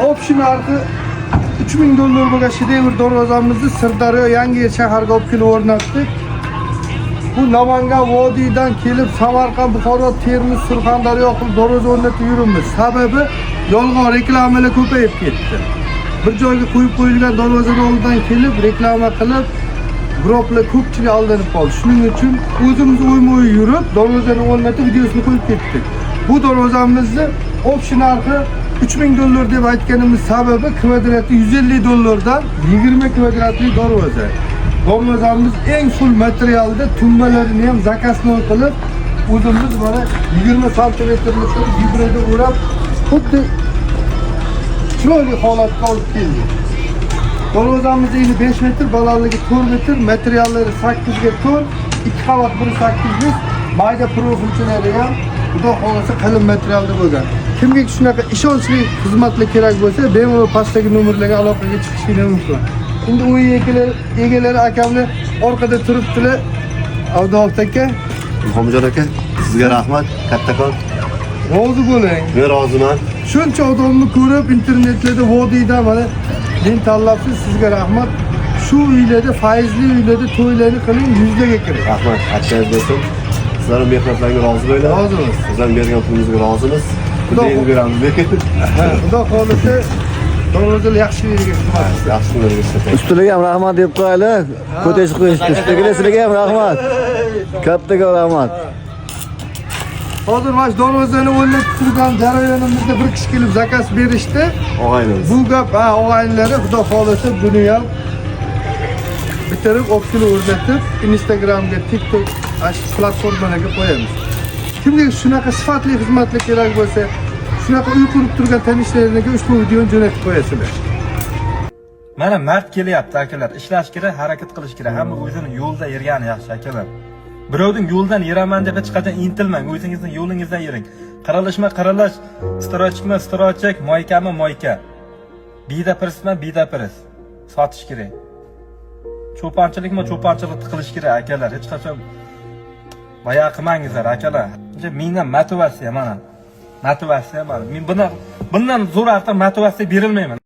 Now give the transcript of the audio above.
Общий narxi 3000 dollar bo'lgan shedevr darvozamizni Sirdaryo, Yangiyer shaharga olib kelib o'rnatdik. Bu Namangan vodiydan kelib Samarqand, Buxoro, Termiz, Surxondaryo qilib darvoza o'rnatib yuribmiz. Sababi yolg'on reklamalar ko'payib ketdi. Bir joyga qo'yib qo'yilgan darvozani oldidan kelib reklama qilib, biroblar, ko'pchilik aldanib qoldi. Shuning uchun o'zimiz o'yma-o'y yurib, darvozani o'rnatib, videosini qo'yib ketdik. Bu darvozamizni общий narxi 3000 dollar deb aytganimiz sababi kvadrati 150 dollardan, 20 kvadratli darvoza. Darvozamiz eng full materialda, tumbalarini ham заказной qilib, o'zimiz mana 20 santimetrlik qilib gibrida o'rab, xuddi chiroyli holatga olib keldik. Darvozamiz eni 5 metr, balandligi 4 metr, materiallari 8 ga 4, 2 qavat 1,8 lik, mayda profilchalari ham, xudo xohlasa, qalin materialda bo'lgan. Kimga shunaqa ishonchli xizmatlar kerak bo'lsa, bemalol pastdagi nomerlarga aloqaga chiqishingiz mumkin. Endi uy egalari akamlar orqada turibdilar. Abduvohid aka, Muhammadjon aka, sizga rahmat, kattakon. Rozi bo'ling. Men roziman. Shuncha odamni ko'rib internetlarda, vodiyda mana men tanlabsiz, sizga rahmat. Shu uylarda, fayzli uylarda to'ylarni qiling, yuzlarga kiring. Rahmat, aytganingiz bo'lsin. Sizlarning mehnatlaringizga rozi bo'linglar. Rozimiz. Sizlar bergan pulimizga rozimiz. Xudo Xudo beramiz lekin. Ha, xudo xohlasa, darvozalar yaxshi yerga xizmat qilsin. Yaxshi kunlarga ishlataylik. Ustiga ham rahmat deb qo'yaylik. Ko'tashib qo'yishdi. Ustiga, sizlarga ham rahmat. Kattakon rahmat. Hozir mana shu darvozani o'rnatib turgan jarayonimizda bir kishi kelib заказ berishdi. Og'aynimiz. Bu gap, ha, og'aynilari, xudo xohlasa, buni ham bitirib, olib kelib o'rnatib, Instagramga, TikTok, ana shu platformalarga qo'yamiz. Kimga shunaqa sifatli xizmatlar kerak bo'lsa, shunaqa uy qurib turgan tanishlaringizga ushbu videoni jo'natib qo'yasizlar. Mana mart kelyapti, akalar. Ishlash kerak, harakat qilish kerak. Hamma o'zini yo'lida yurgani yaxshi, akalar. Birovning yo'lidan yuraman deb hech qachon intilmang. O'zingizning yo'lingizdan yuring. Qirilishma qirilish, стройщик mi стройщик, мойка mi мойка. Bida pressmi bida press. Sotish kerak. Cho'ponchilikmi, cho'ponchilikni qilish kerak, akalar. Hech qachon boya qilmangizlar, akalar. Mendan motivatsiya mana. Motivatsiya mana. Men bundan zo'r artiq motivatsiya berilmayman.